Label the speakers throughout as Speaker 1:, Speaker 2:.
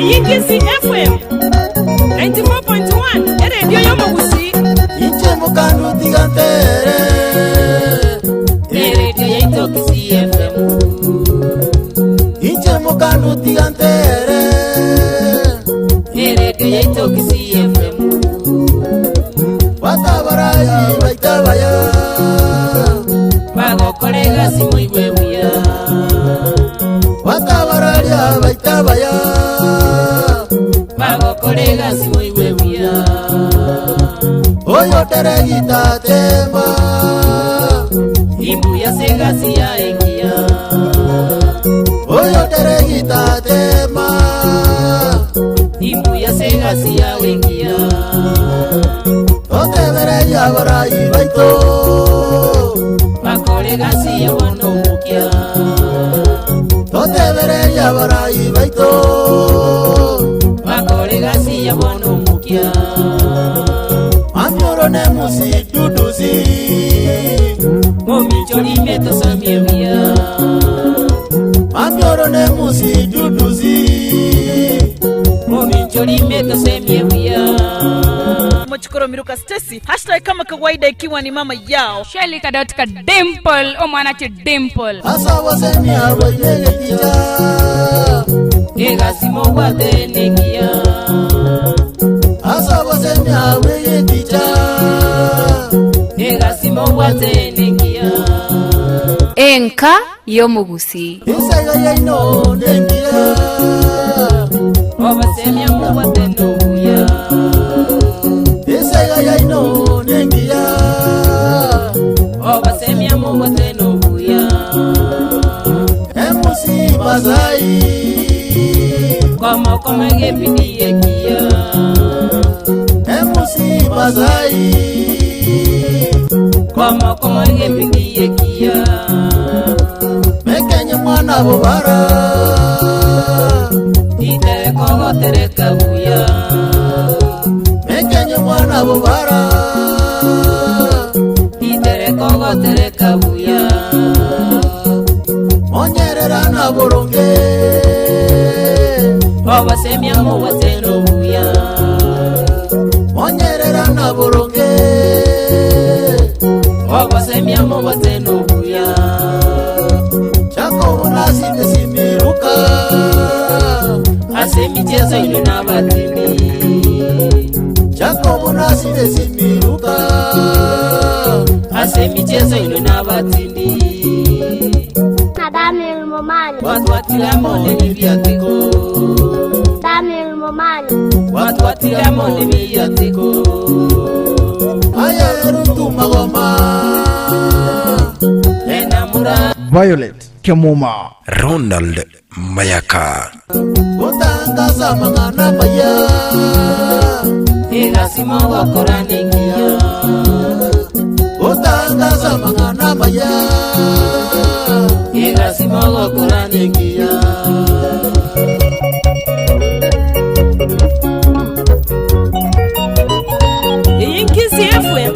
Speaker 1: Eyio Kisii FM 94.1 eredio y'omogusii.
Speaker 2: Inche mokandu tiga ntere.
Speaker 3: Eredio yaito Kisii FM.
Speaker 2: Inche mokandu tiga ntere.
Speaker 3: Eredio yaito Kisii FM.
Speaker 2: Batabarai baitabaya.
Speaker 3: Bagokora egasi moigwe buya.
Speaker 2: Batabararia baitabaya.
Speaker 3: Bagokora egasi moigwe buya.
Speaker 2: Oyo teregita tema.
Speaker 3: Imbuya se egasi ya engiya.
Speaker 2: Oyo teregita tema.
Speaker 3: Imbuya se egasi ya engiya.
Speaker 2: Totebereria abarai baito.
Speaker 3: Bakore egasi ya bono omokia.
Speaker 2: Totebereria abarai baito.
Speaker 3: Bakore egasi ya bono omokia.
Speaker 2: Mamioro ne musi duduzi.
Speaker 3: Momichori metosamie buya.
Speaker 2: Mamioro ne musi duduzi.
Speaker 3: Momichori metosemie buya.
Speaker 4: Mochikoro Miruka Stacy hashtag kama kawaida ikiwa ni mama yao
Speaker 5: Shelly Kadotka Dimple omwana chi Dimple
Speaker 2: Asa wasemia wayegetija.
Speaker 3: Egasi mogwate negiya.
Speaker 2: Asa wasemia wayegetija.
Speaker 3: Egasi mogwate negiya.
Speaker 5: Enka y'omogusii
Speaker 2: Isaiah yaino nengia.
Speaker 3: Obasemia mugwate nobuya.
Speaker 2: Isaiah yaino nengia.
Speaker 3: Obasemia mugwate nobuya.
Speaker 2: Emusi bazai.
Speaker 3: Komo koma gebidi egiya.
Speaker 2: Emusi bazai.
Speaker 3: Komo koma gebidi egiya.
Speaker 2: Mekenye mwana bobara.
Speaker 3: Itere kogotereka buya.
Speaker 2: Mekenye mwana bobara.
Speaker 3: Itere kogotereka buya.
Speaker 2: Onyerera na boronge.
Speaker 3: Obasemia mugwate nobuya.
Speaker 2: Onyerera na boronge.
Speaker 3: Obasemia mugwate nobuya.
Speaker 2: Jacobo nasinde simiruka.
Speaker 3: Ase michezo ino n'abatindi.
Speaker 2: Jacobo nasinde simiruka.
Speaker 3: Ase michezo ino n'abatindi.
Speaker 6: Na Daniel Momani.
Speaker 3: Watu watiramo n'ebiatiko.
Speaker 6: Daniel Momani.
Speaker 3: Watu watiramo n'ebiatiko.
Speaker 2: Ayeru tumagoma.
Speaker 3: Enamura
Speaker 7: Violet Kemuma.
Speaker 8: Ronald Mayaka.
Speaker 2: Utangaza mang'ana maya.
Speaker 3: egasi mogokora nengiya.
Speaker 2: Utangaza mang'ana maya.
Speaker 3: Egasi mogokora nengiya.
Speaker 1: Eyio Kisii FM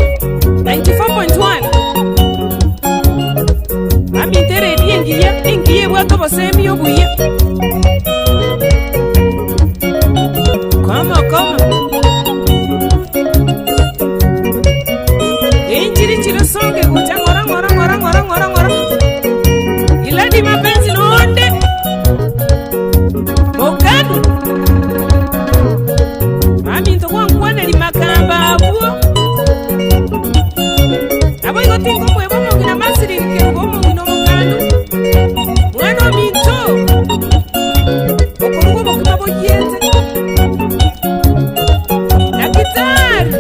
Speaker 1: 94.1 Aminto eredio engiya engiya ebwate obosemi obuya koma koma enchiri chire songe gocha ng'ora ng'ora ng'ora ng'ora ng'ora ng'ora iladi mapenzi nonde mokanu aminto gwankwaneri makamba abwo abo igo tingo mweba omong'ina masiriri kerubo omong'ina omokanu mwana ominto okoruga obokima boyete dakitari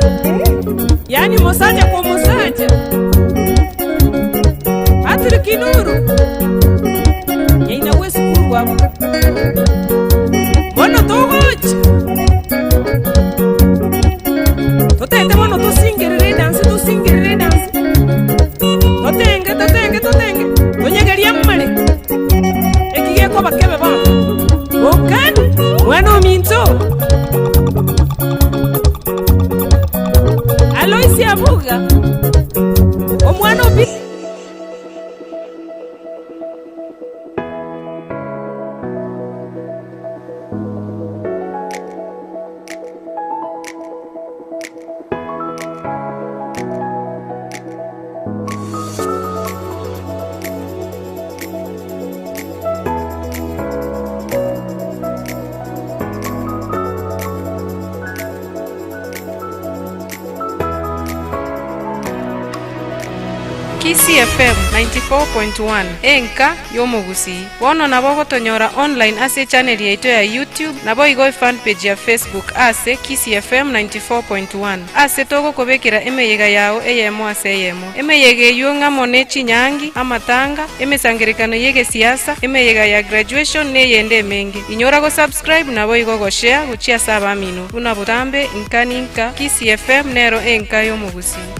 Speaker 1: yani musaja kwa musaja Patrick Nuru nyaina bwa esukuru bwabo bono togocha totete bono tosingerere edansi tosingerere edansi totenge totenge totenge tonyegeria mmare ekigekoba kebe bono okanu mwana ominto Aloisi Abuga omwana obi Kisii FM 94.1, enka y'omogusii. Bono nabo ogotonyora online ase echannel yaito ya YouTube naboigo efanpage ya Facebook ase Kisii FM 94.1 ase togokobekera emeyega yao eyemo ase eyemo. Emeyega eyio ng'amo ne chinyangi, amatanga, emesangerekano y'egesiasa, emeyega ya graduation neyende emenge. Inyora go subscribe naboigo go share gochia ase abamino buna botambe inka ninka Kisii FM nero enka y'omogusii.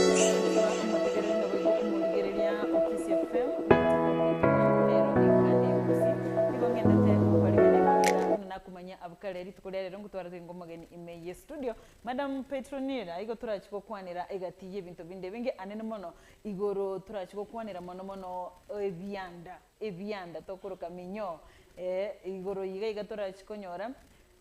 Speaker 4: Omotegereri naboigo omorigereria o Kisii FM, nero Engani Egusi. Nigo ng'endete gokwarigania amang'ana buna nakomanya abwo kare rituko ria rero ngotwara toingo omogeni ime ye studio. Madam Petronira, igo torachi gokwanera egati y'ebinto binde ebinge anene mono igoro torachi gokwanera mono mono ebianda, ebianda tokoroka minyoo igoro iga iga torachi konyora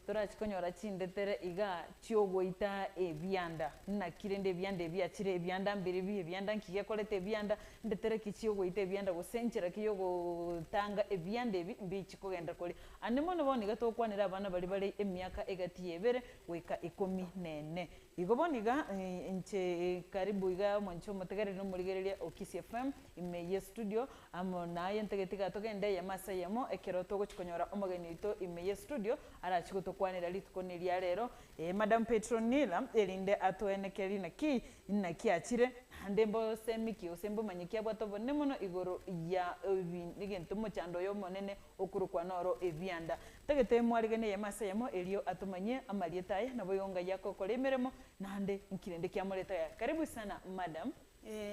Speaker 4: Torachi konyora chindetere iga chi'ogoita ebianda. Naki rende ebianda ebi biachire ebianda mbiribi, ebianda nki gekoreta ebianda, ndetere ki chi'ogoita ebianda gose nchera ki y'ogotanga ebianda ebi mbichi kogenda koria. Ande mono bono iga togokwanera abana baria bare emiaka egati y'ebere goika ikomi nene. Igo bono iga inche karibu iga omonche omotegereri na omorigereria o Kisii FM ime ye studio Amo naye ntagete iga togende eyemo ase eyemo, ekero togochia konyora omogeni oito ime ye studio, arachie gotokwanera rituko neria rero, ee Madam Petronilla, erinde atoenekerie naki naki achire, naende mbosemi ki gose mbomanye ki abwate obonene mono igoro ya ebi egento omochando oyo omonene okorokwa noro ebianda. Ntagete mwaregane eyemo ase eyemo erio atomanyie amarieta aye, naboigo ngai akokora emeremo, naende nki rende kiamoreta aya. Karibu sana Madam.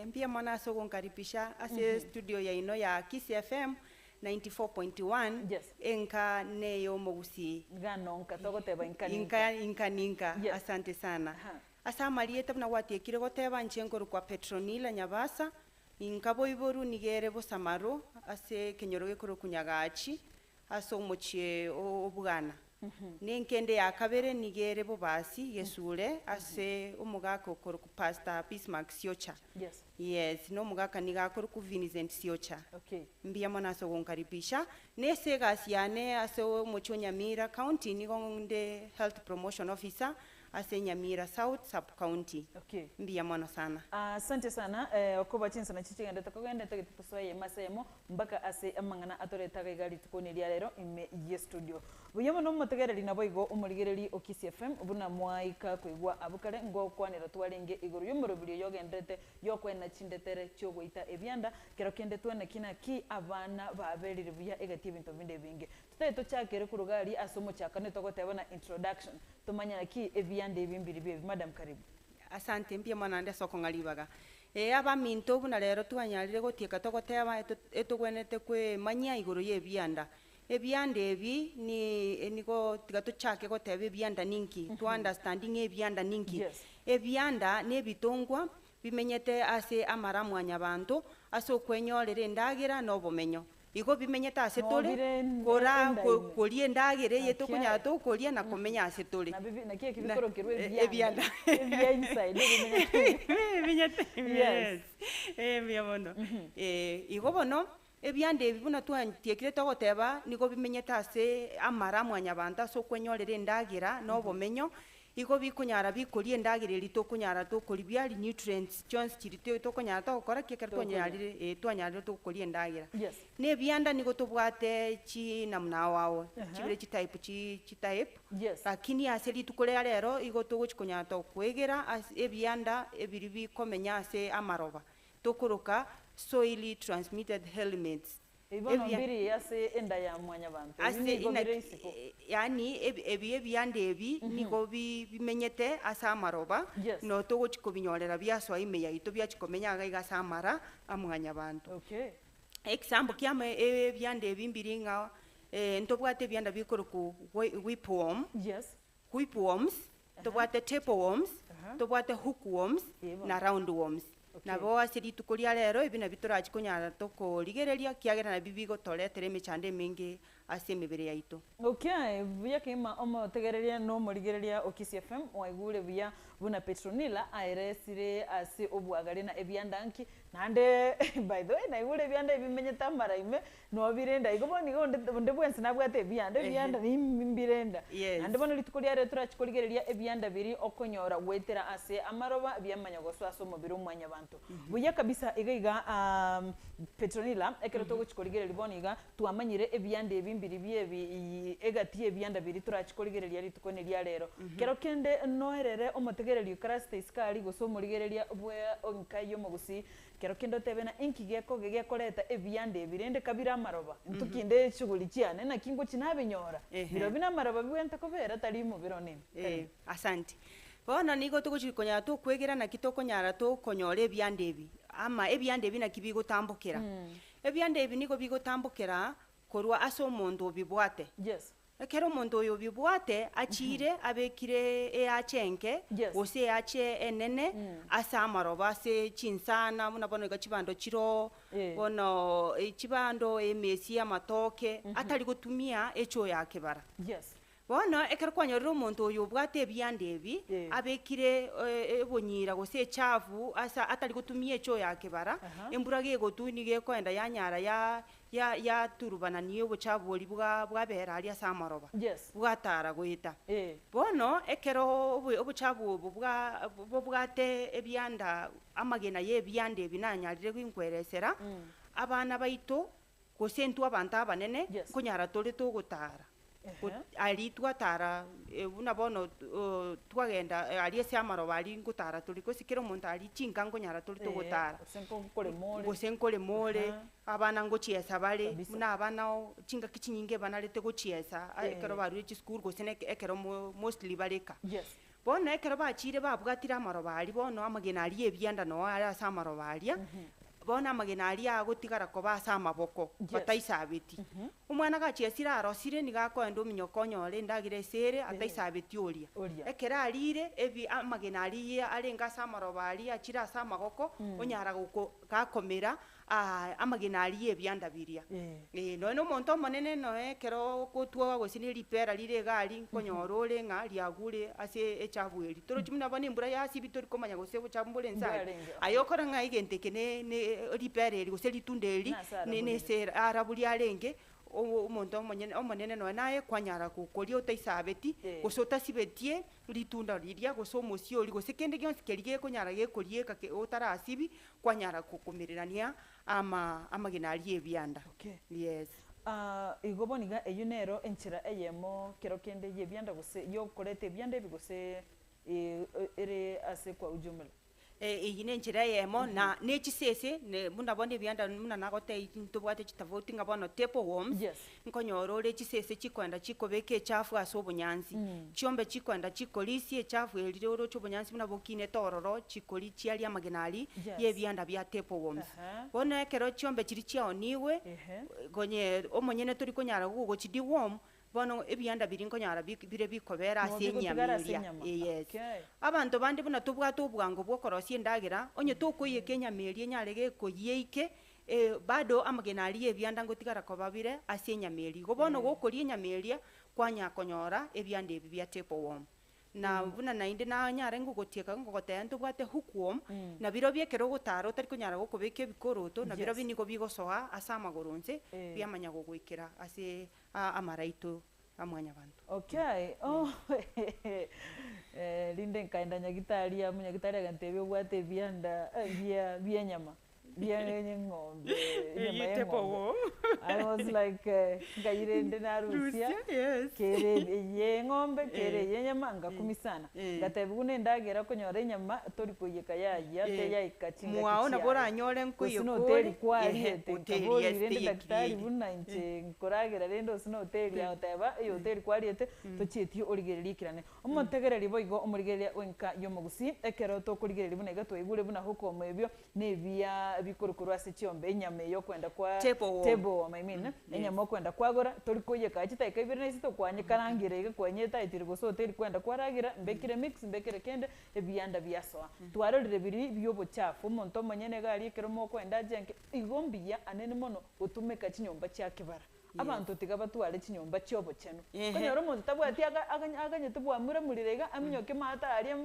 Speaker 9: Mbuya mono ase ogonkaribisha ase studio yaino ya Kisii FM 94.1
Speaker 4: Yes.
Speaker 9: enka neyomogusii.
Speaker 4: Iga nonka togoteba inka ninka.
Speaker 9: Inka inka ninka
Speaker 4: Yes.
Speaker 9: asante sana.
Speaker 4: Aha.
Speaker 9: Ase amarieta buna gwatiekire goteba inche nkorokwa Petronila Nyabasa, inka boiboru nigo ere Bosamaro ase ekenyoro gekorokwa Nyagachi ase omochie o Bwana. Nenkende ya kabere nigo ere bobasi gesure ase omogaka okorokwa Pastor Bismark Siocha.
Speaker 4: Yes.
Speaker 9: Yes, na omogaka nigo akorokwa Vincent Siocha.
Speaker 4: Okay.
Speaker 9: Mbuya mono ase ogonkaribisha. Nese egasi yane ase omochie o Nyamira County nigo nde Health Promotion Officer ase Nyamira South Sub County.
Speaker 4: Okay.
Speaker 9: Mbuya mono sana.
Speaker 4: Asante sana okoba chinsana chichigendete kogenda ntagete tosoe eyemo ase eyemo Mpaka ase amang'ana atoretaga iga rituko neria rero ime ye studio. Buya mono omotegereri naboigo omorigereri o Kisii FM buna mwaika koigwa abwo kare ngokwanera twarenge igoro y'omorobiri oyo ogenderete yokoena chindetere chiogoita ebianda kero kende tweneki naki abana baberire buya egati ebinto binde ebinge. Totari tochakere koruga aria ase omochakano togoteba na introduction tomanye naki ebianda ebi mbiribio ebi. Madam karibu.
Speaker 9: Asante, mbuya mono naende ase okong'a ribaga. Ee, abaminto, buna rero twanyarire gotieka togoteba, etogwenerete kwemanyia igoro y'ebianda. Ebianda ebi ni nigo tiga tochake goteba ebianda ninki, to understand ng'a ebianda ninki.
Speaker 4: Yes.
Speaker 9: Ebianda nebitongwa bimenyete ase amara a mwanyabanto, ase okwenyorera endagera na obomenyo. Igo bimenyete ase tore,
Speaker 4: Nobire enda
Speaker 9: kora
Speaker 4: ime.
Speaker 9: koria endagera eye
Speaker 4: Naki
Speaker 9: tokonyara
Speaker 4: aye.
Speaker 9: tokoria na komenya ase tore.
Speaker 4: Nabi bi- naki eki
Speaker 9: Na-
Speaker 4: bikorokerwa
Speaker 9: e-
Speaker 4: ebianda.
Speaker 9: ebianda.
Speaker 4: Ebia inside ebimenyete.
Speaker 9: Ebimenyete ime,
Speaker 4: Yes.
Speaker 9: yes. Eh, mbuya mono. Eh, igo bono, ebianda ebi buna twatiekire togoteba, nigo bimenyete ase amara a mwanyabanto ase okwenyorera endagera na obomenyo, Igo bikonyara bikoria endagera eria tokonyara tokoria biaria nutrients chionsi chiria to tokonyara togokora ki ekero
Speaker 4: Tokoria.
Speaker 9: twanyarire eh twanyarire tokoria endagera.
Speaker 4: Yes.
Speaker 9: Na ebianda nigo tobwate chinamuna ao ao,
Speaker 4: Aha.
Speaker 9: chibere chitype chi chitype,
Speaker 4: Yes.
Speaker 9: lakini ase rituko ria rero igo togochi konyara tokoegera ase ebianda ebiria bikomenya ase amaroba, tokoroka soil transmitted helminths.
Speaker 4: Ebi bono
Speaker 9: Ebia-
Speaker 4: mbiri ase enda ya mwanyabanto, ebi
Speaker 9: Ase
Speaker 4: nigo
Speaker 9: inaki
Speaker 4: bire isiko.
Speaker 9: yaani ebi ebi ebianda ebi nigo bi bimenyete ase amaroba,
Speaker 4: Yes.
Speaker 9: no togochi kobinyorera biasoa ime yaito biachia komenya iga iga ase amara a mwanyabanto.
Speaker 4: Okay.
Speaker 9: Example kiamo ebianda ebi mbiri ng'a ntobwate ebianda bikorokwa whi whipworm,
Speaker 4: Yes.
Speaker 9: whipworms, ntobwate tapeworms, ntobwate hookworms,
Speaker 4: Eeh bono.
Speaker 9: na roundworms. Nabo ase rituko ria rero ebi nabio torachi konyara tokorigereria kiagera nabio bigotoretera emechando emenge ase emebere yaito.
Speaker 4: Okay, buya kegima omotegereria na omorigereria o Kisii FM mwaigure buya buna Petronilla aeresire ase obwagare na ebianda nki naende by the way naigure ebianda ebi bimenyete amara ime Noo birenda igo bono iga onde onde bwensi nabwate ebianda, ebianda mbirenda. Naende bono rituko riarero torachi korigereria ebianda biria okonyora goetera ase amaroba biamanya gosoa ase omobere o mwanyabanto. Buya kabisa iga iga Petronilla, ekero togochi korigereria bono iga, twamanyire ebianda ebi mbiribio ebi egati y'ebianda biria torachi korigereria rituko ene ria rero. Kero kende noerere omotegereri oikarasete isiko aria gose omorigereria bwe enka y'omogusii Kero kende otebe ng'a inki gekoge gekoreta ebianda ebi, rende kabire amaroba, intokinde echuguri chiane, naki ngochia nabinyora? Birobio namaroba bibwenerete kobera tari mobere one ime.
Speaker 9: Eh, asante. Bono nigo togochi konyara tokwegera naki tokonyara tokonyora ebianda ebi, ama ebianda ebi naki bigotambokera. Ebianda ebi nigo bigotambokera korwa ase omonto obibwate.
Speaker 4: Yes.
Speaker 9: Ekero omonto oyo obibwate achiire abekire eache enke, gose eache enene ase amaroba ase chinsana, buna bono iga chibando chiroo, bono chibando, emesi, amatoke, atari gotumia echoo ya kebara. Bono ekero kwanyorire omonto oyo obwate ebianda ebi, abekire ebonyira gose echafu ase atari gotumia echoo ya kebara, embura gegotwa nigo ekoenda yanyara ya ya yaturubanania obochafu boria bwa bwabera aria ase amaroba,
Speaker 4: Yes.
Speaker 9: bwatara goeta.
Speaker 4: Eh.
Speaker 9: Bono ekero obo obochafu obo bwa bobwate ebianda amagena y'ebianda ebi nanyarire ginkweresera, abana baito, gose intwe abanto abanene,
Speaker 4: Yes.
Speaker 9: nkonyara tore togotara.
Speaker 4: Ehe.
Speaker 9: Aria twatara buna bono twagenda aria ase amaroba aria ngotara tore, gose kera omonto aria chinka nkonyara tore togotara,
Speaker 4: Gose nkorema ore.
Speaker 9: gose nkorema ore, abana ngochiesa bare,
Speaker 4: Kabisa.
Speaker 9: buna abana oo chingaki chinyinge banarete gochiesa ekero barure chisukuru gose na ekero mostly bare ka.
Speaker 4: Yes.
Speaker 9: Bono ekero bachiire babwatire amaroba aria bono amagena aria ebianda noo are ase amaroba aria, bono amagena aria agotigara koba ase amaboko,
Speaker 4: Yes.
Speaker 9: bataisabeti. Omwana gachiesire arosire nigo akoenda ominyoko onyore endagera ase ere ataisabeti oria.
Speaker 4: Oria.
Speaker 9: Ekero arire ebi amagena aria arenge ase amaroba aria achire ase amagoko, onyara goko gakomera amagena aria ebianda biria. Eh, nonya na omonto omonene noe ekero ogotwoga gose na eripera rire iga aria nkonyora ore ng'a riagure ase echafu eria. Torochi buna bono embura yasibia tori komanya gose obochafu mbore nse aria.
Speaker 4: Mbwarenge.
Speaker 9: Aye okore ng'a egento eke ne ne ripera eri gose ritunda eri,
Speaker 4: Nase
Speaker 9: ne
Speaker 4: araburire.
Speaker 9: nese araburia arenge, omonto omonyene omonene nonya naye kwanyara gokoria otaisabeti,
Speaker 4: Eh.
Speaker 9: gose otasibetie ritunda riria gose omosie oria gose kende gionsi keria gekonyara gekorieka ke otarasibia, Kwanyara gokomererania ama amagena aria ebianda.
Speaker 4: Okay.
Speaker 9: Yes.
Speaker 4: Ah, igo bono iga eyio nero enchera eyemo kero kende y'ebianda gose y'okoreta ebianda ebi gose ere ase kwa ujumla.
Speaker 9: Eyio nenchera eyemo na ne chisese ne buna bono ebianda buna nagotebia ntobwate chitofauti ng'a bono table worms,
Speaker 4: Yes.
Speaker 9: Nkonyora ore chisese chikoenda chikobeka echafu ase obonyansi, chiombe chikoenda chikorisia echafu erire oroche obonyansi buna bokinete ororo, chikori chiaria amagena aria
Speaker 4: Yes.
Speaker 9: y'ebianda bia tapeworms.
Speaker 4: Aha.
Speaker 9: Bono ekero chiombe chiria chiaonigwe,
Speaker 4: Ehe.
Speaker 9: konye omonyene tori konyara gogochi deworm, bono ebianda biria nkonyora bik bire bikobera
Speaker 4: Nabo
Speaker 9: ase enyama
Speaker 4: bigotigara ase
Speaker 9: eria,
Speaker 4: enyama.
Speaker 9: yes.
Speaker 4: Okay.
Speaker 9: Abanto bande buna tobwate obwango bwokorosia endagera, onye tokoiyeka enyama eria enyare gekoyia eike, Bado amagena aria y'ebianda ngotigara koba bire ase enyama eria. Igo bono gokoria enyama eria, kwanya konyora ebianda ebi bia tapeworm. Na buna naende nanyare ngogotieka ngogotebia ntobwate hookworm, na birobio ekero ogotara otari konyara gokobeka ebikoroto, na birobio nigo bigosoa ase amagoro inse, biamanya gogoikera ase amara aito a mwanyabanto.
Speaker 4: Okay, oh rinde nkaenda nyagitari amo, nyagitari agantebia obwate ebianda bia bienyama. Bia eng'ombe, enyama
Speaker 9: Eyio
Speaker 4: ya eng'ombe.
Speaker 9: tapeworm.
Speaker 4: I was like eh, ngai rende narusia,
Speaker 9: Rusia, yes.
Speaker 4: kere eye eng'ombe, kere
Speaker 9: Eh.
Speaker 4: eye enyama, ngakumia sana.
Speaker 9: Eh.
Speaker 4: Ngatebiwa buna endagera okonyora enyama, tori koiyeka yayia,
Speaker 9: Eh.
Speaker 4: teyaika chingaki
Speaker 9: Mwao nabo
Speaker 4: chiaye.
Speaker 9: oranyore
Speaker 4: Gose
Speaker 9: nkoiyeka
Speaker 4: na
Speaker 9: ore,
Speaker 4: hoteli
Speaker 9: ehe,
Speaker 4: kwariete,
Speaker 9: hoteli
Speaker 4: nkaboria
Speaker 9: yes,
Speaker 4: rende
Speaker 9: teyekiri
Speaker 4: daktari
Speaker 9: eri.
Speaker 4: buna inche nkoragera rende ase na hoteli agoteba, eyehoteli kwariete, tochieti origereria ekirane. Omotegereri boigo omorigereria bw'enka y'omogusii, ekero tokorigereria buna iga twaigure buna hokomo ebio, na ebiya. bikoro korwa ase chiombe enyama eye okoenda kwa
Speaker 9: Tapeworm.
Speaker 4: tapeworm I mean, enyama okoenda kwagora tori koiyeka chidakika ibere na isato kwanyekarangire iga kwanyetaetire gose hoteli kwenda kwaragera mbekire mix mbekere kende ebianda biasoa. Twarorire biria bia obochafu omonto omonyene iga aria ekero mokoenda ajenke igo mbuya anene mono gotumeka chinyomba chia kebara. Abanto tiga batware chinyomba chia obochenu. Okonyora omonto tabwati aga aga aganyete bwamuramurire iga aminyoke maate aria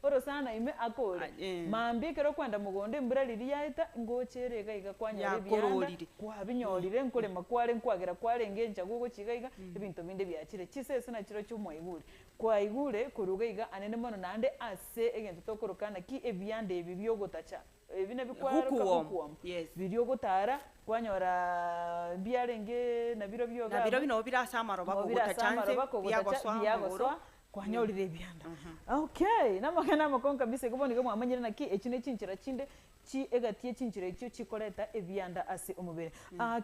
Speaker 4: orosana ime akore. Mambia ekero okoenda mogondo embura riria yaeta, ngocha ere iga iga kwanyora ebianda,
Speaker 9: Yakororire.
Speaker 4: kwabinyorire nkorema kware nkwagera kwarenge enchagu ogochia iga iga, ebinto binde biachire. Chisese nachirochio mwaigure. Kwaigure korwa iga iga anene mono naende ase egento tokoroka naki ebianda ebi biogotacha. Ebi nabio kwaroka
Speaker 9: Hookworm,
Speaker 4: hookworm,
Speaker 9: yes.
Speaker 4: biria ogotara kwanyora mbiarenge nabirobio iga
Speaker 9: Nabirobio
Speaker 4: abwo,
Speaker 9: nabo bire ase amaroba
Speaker 4: nabo bire ase
Speaker 9: kogotacha nse,
Speaker 4: amaroba kogotacha
Speaker 9: biagosoa amagoro.
Speaker 4: biagosoa kwanyorire ebianda. Okay, namang'ana amakong'u kabisa igo bono iga mwamanyire naki echio ne chinchera chinde chi egati ye chinchera echio chikoreta ebianda ase omobere.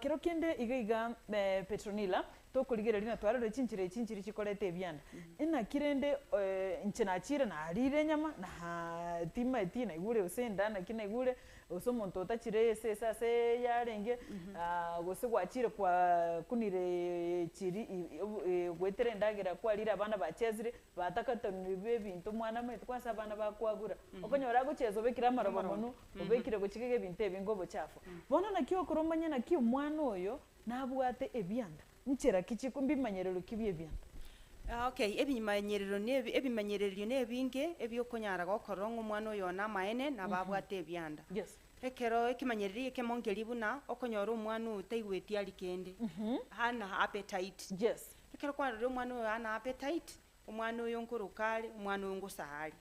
Speaker 4: Kero kende iga iga Petronilla, Tokorigereria na twarorire chinchera echi nchiria chikoreta ebianda. Inaki rende inche nachire narire enyama na timaeti naigure gose enda naki naigure, gose omonto otachire esese ase yarenge, gose gwachire kwakunire chiri goetera endagera kwarire abana bachesire, batakatanirwe ebinto omwana amaete kwansa abana bakwagura. Okonyora agochesa obekire amaroba monwe, obekire gochia iga ebinto ebinge obochafu. Bono naki okora omanye naki omwana oyo Nabwate ebianda, nchera ki chiko mbimanyerero ki bi'ebianda?
Speaker 9: Ah, okay, ebimanyerero ne ebimanyererio na ebinge ebiokonyara gokorora ng'a omwana oyo one amaene nabo abwate ebianda.
Speaker 4: Yes.
Speaker 9: Ekero ekimanyererio ekemo nkeria buna, okonyora omwana oyo taigweti aria kende, hana appetite.
Speaker 4: Yes.
Speaker 9: Ekero kwarorire omwana oyo hana appetite, omwana oyo nkoroka are, omwana oyo ngosaa are.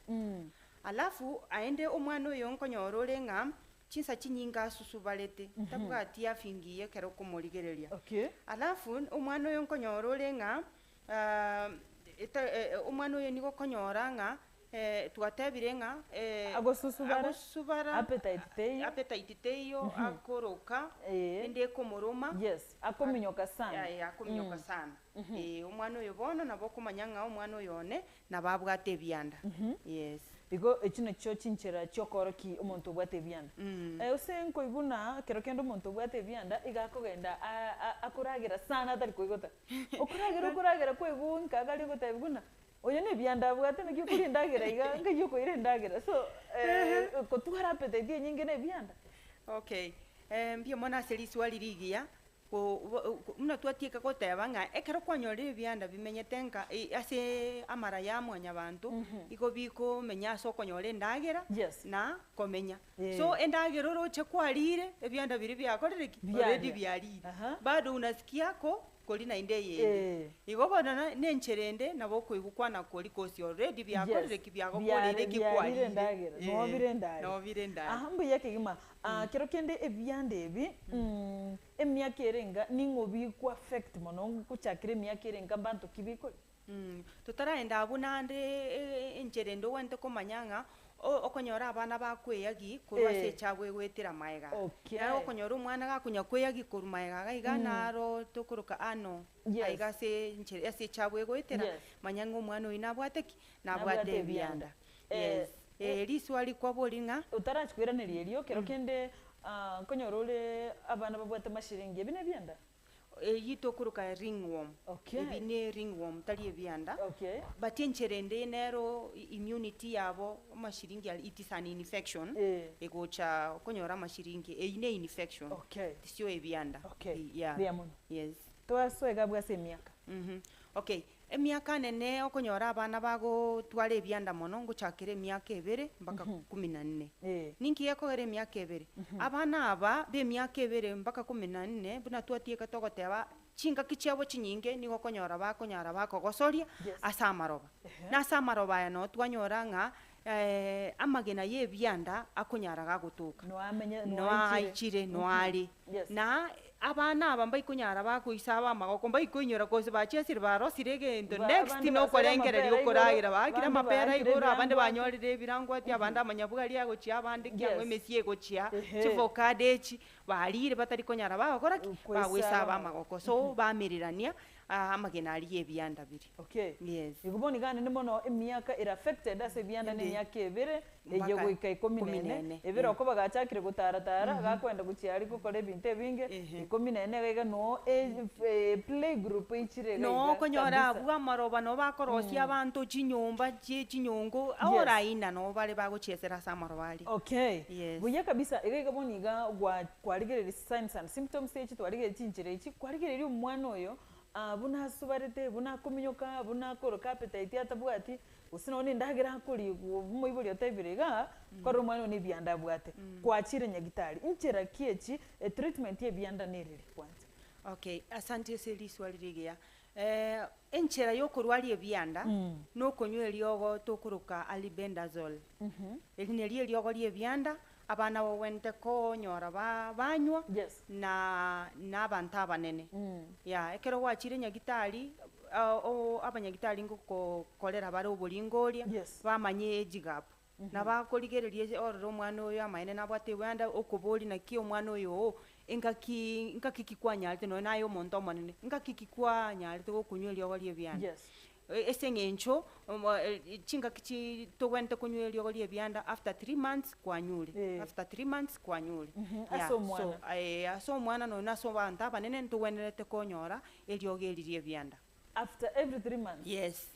Speaker 9: Alafu, aende omwana oyo nkonyora ore ng'a Chinsa chinyinge asusubarete, tabwati afya engiya ekero okomorigereria.
Speaker 4: Okay.
Speaker 9: Alafu omwana oyo nkonyora ore ng'a eta omwana oyo nigo okonyora ng'a twatebire ng'a
Speaker 4: Agosusubara,
Speaker 9: agosusubara,
Speaker 4: appetite teiyo.
Speaker 9: appetite teiyo, akoroka,
Speaker 4: Eeh.
Speaker 9: ende ekomoroma.
Speaker 4: Yes, akominyoka sana.
Speaker 9: Yaya, akominyoka sana. Omwana oyo bono nabo okomanya ng'a omwana oyo one nabo abwate ebianda. Yes.
Speaker 4: Igo echio nachio chinchera chi'okoorokia omonto obwate ebianda. Gose nkoigwa buna ekero kende omonto obwate ebianda iga akogenda akoragera sana atari koigota. Okoragera okoragera kwaigwa nka akare ogotebiwa buna oyo na ebianda abwate naki okoria endagera iga nkai okoira endagera. So kotwara appetite enyinge na ebianda.
Speaker 9: Okay, mbuya mono ase riswali rigiya, Buna twatieka goteba ng'a ekero kwanyorire ebianda bimenyete nka ase amara ya mwanyabanto, igo bikomenya ase okonyora endagera
Speaker 4: Yes.
Speaker 9: na komenya.
Speaker 4: Eh.
Speaker 9: So endagera oroche kwarire, ebianda biria biakorire ki? Already
Speaker 4: Biaria.
Speaker 9: biarire.
Speaker 4: Aha.
Speaker 9: Bado unasikia ko koria naende eyende.
Speaker 4: Eh.
Speaker 9: Igo bono na na enchera ende nabo okoigwa kwana koria kosi already biakorire
Speaker 4: Yes.
Speaker 9: ki? Biagokorire
Speaker 4: Biare
Speaker 9: ki
Speaker 4: biarire
Speaker 9: kwarire.
Speaker 4: endagera,
Speaker 9: Eh,
Speaker 4: nobire endare.
Speaker 9: nobire endare.
Speaker 4: Aha mbuya kegima. Kero kende ebianda ebi, emiaka ere enga ning'o biko affect mono ngochakera emiaka ere enga mbanto ki bikoria?
Speaker 9: Totaraenda abwo naende enchera ende ogwenerete komanya ng'a okonyora abana bakoeyagi korwa ase echabu egoetera magega.
Speaker 4: Okay.
Speaker 9: Naro okonyora omwana gakonya koeyagi korwa magega iga iga naro tokoroka ano
Speaker 4: Yes.
Speaker 9: aiga ase enchera ase echabu egoetera,
Speaker 4: Yes.
Speaker 9: manya ng'a omwana oyio nabwate ki?
Speaker 4: Nabwate
Speaker 9: Nabwate
Speaker 4: ebianda.
Speaker 9: ebianda. Yes. Riswali kwaboria ng'a.
Speaker 4: Otarachia koiraneria erio, kero kende nkonyora ore abana babwate amashiringi, ebi nebianda?
Speaker 9: Eyio tokoroka ringworm.
Speaker 4: Okay.
Speaker 9: Ebi ne ringworm tari ebianda.
Speaker 4: Okay.
Speaker 9: But enchera ende nero immunity yabo amashiringi aria it is an infection
Speaker 4: Eh.
Speaker 9: egocha okonyora amashiringi, eyio ne infection
Speaker 4: Okay.
Speaker 9: tisio ebianda.
Speaker 4: Okay.
Speaker 9: Yeah.
Speaker 4: Mbuya mono.
Speaker 9: Yes.
Speaker 4: Twasoe iga abwo ase emiaka.
Speaker 9: Okay, Emiaka nene okonyora abana bagotwara ebianda mono ngochakera emiaka ebere mpaka kumi na nne. Ninki gekogera emiaka ebere? Abana aba b'emiaka ebere mpaka kumi na nne buna twatieka togoteba chingaki chiabo chinyinge nigo okonyora bakonyara bakogosoria ase amaroba. Na ase amaroba aya noo twanyora ng'a amagena y'ebianda akonyara gagotoka, noaichire, noare. Na abana aba mbaikonyara bakoisaba amagoko, mbaikoinyora gose bachiesire barosire egento, next nokorengereria okoragera, baakire amapera igoro, abande banyorire ebirangwati, abande amanyabwari agochia, abande kiang'o emesie egochia, chivocado echi, barire batari konyara bagokora ki? Bagoisaba amagoko. So bamererania. Amagena aria y'ebianda bire.
Speaker 4: Okay.
Speaker 9: Yes.
Speaker 4: Igo bono iga nende mono emiaka ere affected ase ebianda na
Speaker 9: Ende.
Speaker 4: emiaka ebere eye
Speaker 9: Mpaka
Speaker 4: goika ikomi na
Speaker 9: ikomi
Speaker 4: ene,
Speaker 9: na ene.
Speaker 4: ebere okoba gachakire gotara tara, gakoenda gochia aria gokora ebinto ebinge,
Speaker 9: Ehe.
Speaker 4: ikomi na ene iga iga noo playgroup eichire iga
Speaker 9: Noo
Speaker 4: iga
Speaker 9: okonyora
Speaker 4: kabisa.
Speaker 9: abwo amaroba noo bakorosia abanto chinyomba chie chinyongo, aoraina noo bare bagochiesera ase amaroba aria.
Speaker 4: Okay.
Speaker 9: Yes.
Speaker 4: Buya kabisa, iga iga bono iga gwa kwarigereria signs and symptoms echi, twarigereria chinchera echi, kwarigereria omwana oyo buna asubarete, buna akominyoka, buna akoroka appetite atabwati, gose nonye na endagera akoria omoibori otebire igaa, kwarora omwana oyo na ebianda abwate, kwachire nyagitari, nchera ki echi, etreatment ya ebianda nereri kwanza?
Speaker 9: Okay, asante ase riswali rigiya. Enchera ya okorwaria ebianda, na okonywa eriogo tokoroka albendazole. Eri nerio eriogo ria ebianda, abana bagwenerete konyora ba banywa,
Speaker 4: Yes.
Speaker 9: na na abanto abanene. Yeah, ekero gwachire nyagitari, abanyagitari ngokokorera bare oboringoria,
Speaker 4: Yes.
Speaker 9: bamanye age gap. Nabo akorigereria ase orore omwana oyo amaene nabwate ebianda, okoboria naki omwana oyo oo, engaki ngaki ki kwanyarete nonye naye omonto omonene, ngaki ki kwanyarete gokonywa eriogo ria ebianda.
Speaker 4: Yes.
Speaker 9: Ase eng'encho, chingaki chi togwenerete konywa eriogo ria ebianda after three months kwanyure,
Speaker 4: Eh.
Speaker 9: after three months kwanyure.
Speaker 4: Ase
Speaker 9: Yeah, so
Speaker 4: omwana.
Speaker 9: ase omwana nonye ase abanto abanene ntogwenerete konyora eriogo eri ria ebianda.
Speaker 4: After every 3 months?
Speaker 9: Yes.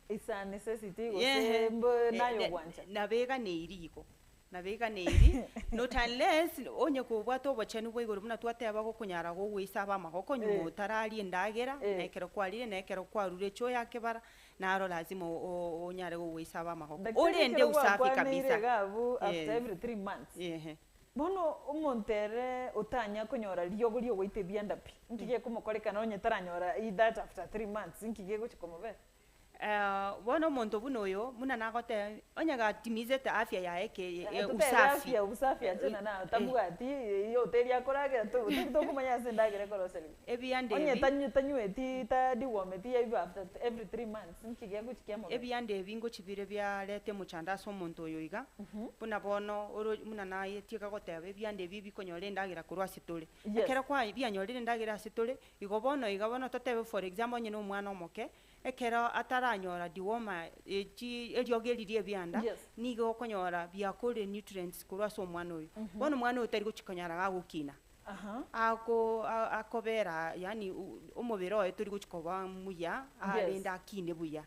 Speaker 4: It's a necessity gose
Speaker 9: Ehe.
Speaker 4: mbo naye ogwancha?
Speaker 9: Nabeganeiri igo, nabeganeiri, not unless onye kobwate obochenu bwa igoro buna twateba gokonyara gogoisaba amagoko nyuma otararia endagera, na ekero kwarire, na ekero kwarure echoo ya kebara, naro lazima onyare gogoisaba amagoko.
Speaker 4: Daktari
Speaker 9: Orende
Speaker 4: ekero
Speaker 9: usafi
Speaker 4: gwakwaneire
Speaker 9: kabisa.
Speaker 4: iga abwo after every 3 months,
Speaker 9: Ehe.
Speaker 4: bono omonto ere otanya konyora riogo riogoita ebianda pi, nki gekomokorekana onye taranyora that after 3 months, nki gegochi komobera?
Speaker 9: Bono omonto buna oyo, buna nagoteba, onye gatimizete afya yaye ke
Speaker 4: Totebe
Speaker 9: usafi.
Speaker 4: Afya, usafi achana nayo, tabwati hoteli akoragera tokomanya ase endagera ekoroserigwa.
Speaker 9: Ebianda
Speaker 4: Onye
Speaker 9: ebi
Speaker 4: tanyweti tadewormeti yaiba after every 3 months, nki gegochi kiamobera?
Speaker 9: Ebianda ebi ngochibire biarete omochando ase omonto oyo iga, buna bono oro buna naye tiga goteba ebianda ebi bikonyora endagera korwa ase tore. Ekero kwa bianyorire endagera ase tore, igo bono iga bono totebe for example onye na omwana omoke, ekero ataranyora dewormer echi eriogo eri ria ebianda, nigo okonyora biakorire nutrients korwa ase omwana oyo. Bono omwana oyo tari gochi konyara gagokina. Ako akobera yaani omobere oye tori gochi koba muya, arende akine buya.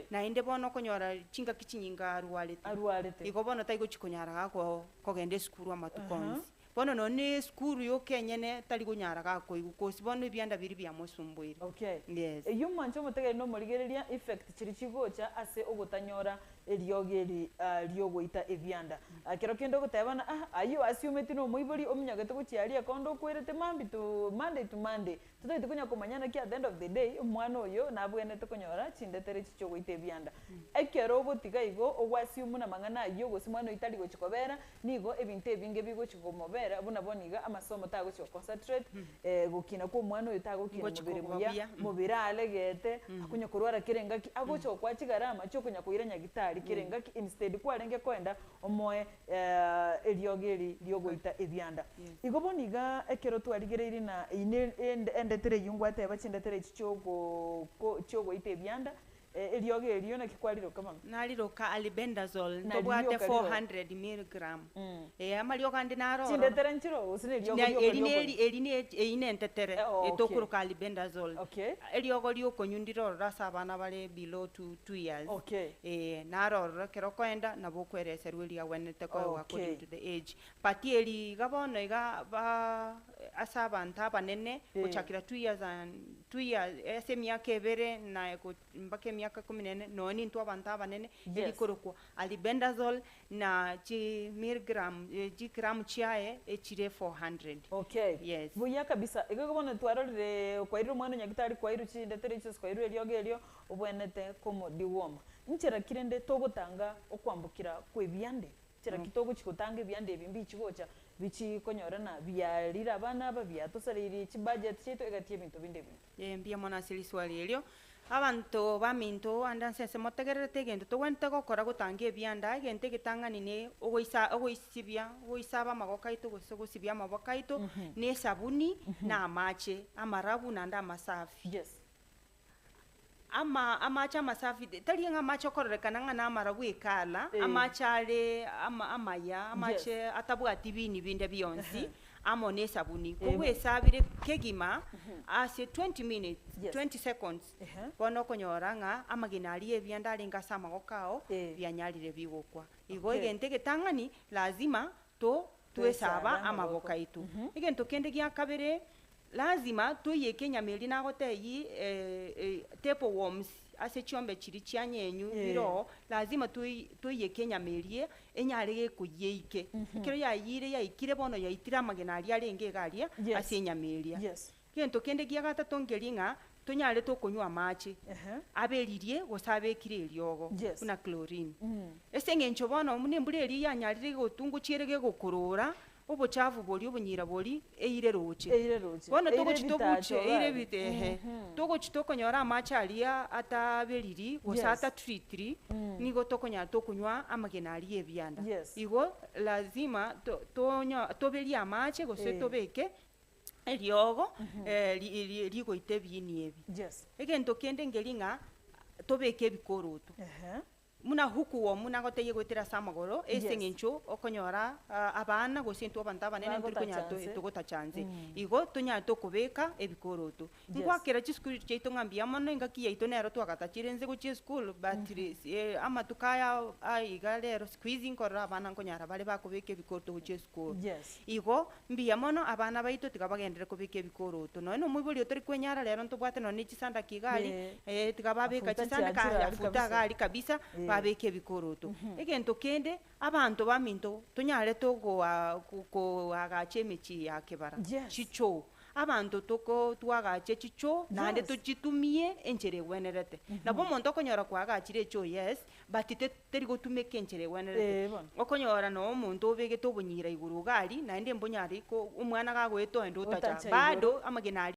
Speaker 9: Naende bono okonyora chingaki chinyinge arwarete.
Speaker 4: Arwarete.
Speaker 9: Igo bono tari gochi konyara gako kogenda esukuru amatuko onsi. Bono nonye na esukuru yoka enyene tari konyara gakoigwa cause bono ebianda biria biamosumbuire.
Speaker 4: Okay.
Speaker 9: Yes.
Speaker 4: Eyio mwanche omotegereri na omorigereria effect chiria chigocha ase ogotanyora eriogo eri riogoita ebianda. Kero kende ogoteba ng'a ah ayio asiumeti na omoibori ominyogete gochia aria konde okwerete mambia to Monday to Monday. Totagete konya komanya naki at the end of the day omwana oyo nabwenerete konyora chindetere echi chiogoita ebianda. Ekero ogotiga igo ogwasiumu na amang'ana ayio gose mwana oyio tari gochi kobera, nigo ebinto ebinge bigochi komobera buna bono iga amasomo tagochi go concentrate, gokina kwa omwana oyo tagokina
Speaker 9: Ngochi
Speaker 4: mobere
Speaker 9: koba
Speaker 4: buya,
Speaker 9: buya.
Speaker 4: mobere aregete, akonya korwara kera engaki, agocha gokoa chigarama chiokonya koira nyagitari kera engaki instead kwarenge koenda omoe eriogo eri riogoita ebianda. Igo bono iga ekero twarigereirie na eyio ne endetere eyio ngwateba chindetere echi chiogo ko chiogoita ebianda, eriogo erio naki kwariroka mama?
Speaker 9: Nariroka albendazole,
Speaker 4: Nari
Speaker 9: ntobwate
Speaker 4: rioka riro.
Speaker 9: 400 milligram. Amariogo ande naro ororo.
Speaker 4: Chindetere nchiro gose na eriogo
Speaker 9: Na
Speaker 4: rioka
Speaker 9: eri
Speaker 4: riokonywa?
Speaker 9: neri eri ne eyi nentetere etokoroka albendazole. Eriogo riokonywa ndire ororo ase abana bare below 2 years. Naro ororo ekero okoenda nabo okwereserwa eria agwenerete koegwa according to the age. But eri iga bono iga ba ase abanto abanene gochakera 2 years and 2 years ase emiaka ebere na mpaka emiaka 14 nonye nintwe abanto abanene erikorokwa albendazole na chi milligram chigram chiaye echire 400.
Speaker 4: Okay.
Speaker 9: Yes.
Speaker 4: Buya kabisa. Igo igo bono twarorire kwairire omwana nyagitari kwairwe chindetere echio kwairwe eriogo erio obwenerete komo deworm. Nchera ki rende togotanga okwambukira kwa ebiande? Nchera ki togochi gotanga ebiande ebi mbichi gocha bichikonyorana biarire abana aba biatosareirie chibudget chiaito egati ebinto binde ebinge?
Speaker 9: Mbuya mono ase riswali erio. Abanto baminto ande ase ense motegererete egento togwenerete gokora gotanga ebianda, egento egetang'ani ne ogoisa ogoisibia ogoisaba amagoko aito gose gosibia amaboko aito, na esabuni, na amache, amarabu naende amasafi.
Speaker 4: Yes.
Speaker 9: Ama amache amasafi tari ng'a amache okororekana ng'a na amarabu ekala, amache are ama amaya, amache atabwati bini binde bionsi, amo na esabuni. Kogwesabire kegima, ase 20 minutes, 20 seconds, bono okonyora ng'a amagena aria ebianda arenge ase amagoko ao, bianyarire bigokwa. Igo egento egetang'ani, lazima to twesaba amaboko aito. Egento kende gia kabere, lazima toiyeke enyama eria nagotebia table worms ase chiombe chiria chia nyenyu bire oo, lazima toi toiyeke enyama eria enyare gekoyia eike. Ekero yayiire yaikire bono yaitire amagena aria arenge iga aria ase enyama eria. Egento kende gia gatato nkeri ng'a tonyare tokonywa amache aberirie gose abekire eriogo buna chlorine. Ase eng'encho bono buna embura eria yanyarire gotunguchia ere gegokorora, obochafu boria obonyira boria eire roche. Bono togochi tobuche eire ebite ehe, togochi tokonyora amache aria ataberiri gose atatreatiri, nigo tokonyara tokonywa amagena aria ebianda. Igo lazima to- tonyo toberie amache gose tobeke eriogo rigoita ebiini ebi. Egento kende nkeri ng'a tobeke ebikoroto. Buna hookworm nagotebia goetera ase amagoro, ase eng'encho okonyora abana gose intwe abanto abanene ntori konyara togotacha nse. Igo tonyare tokobeka ebikoroto. Ngoakera chisukuru chiaito ng'a mbuya mono engaki yaito nero twagatachire nse gochia esukuru but amatuko aya aiga rero siku hizi nkorora abana nkonyara bare bakobeka ebikoroto gochia esukuru. Igo Mbuya mono abana baito tiga bagenderere kobeka ebikoroto. Nonya nomoibori otori kwenyara rero ntobwate nonya ne chisandaki iga aria, eh, tiga babeka
Speaker 4: Afuta
Speaker 9: chisandaka
Speaker 4: chiachire aria
Speaker 9: afuta
Speaker 4: kabisa.
Speaker 9: iga aria kabisa, babeke ebikoroto. Egento kende, abanto baminto tonyare togoa ko- koagacha emechie ya kebara, chichoo. Abanto toko twagache chichoo naende tochitumie enchera egwenerete. Nabo omonto okonyora kwagachire echoo yes, but te teri gotumeka enchera egwenerete.
Speaker 4: Ee bono.
Speaker 9: Okonyora noo omonto obegete obonyira igoro iga aria, naende mbonyare ko omwana gagoeta oende otacha
Speaker 4: Otacha
Speaker 9: bado
Speaker 4: igoro.
Speaker 9: amagena aria.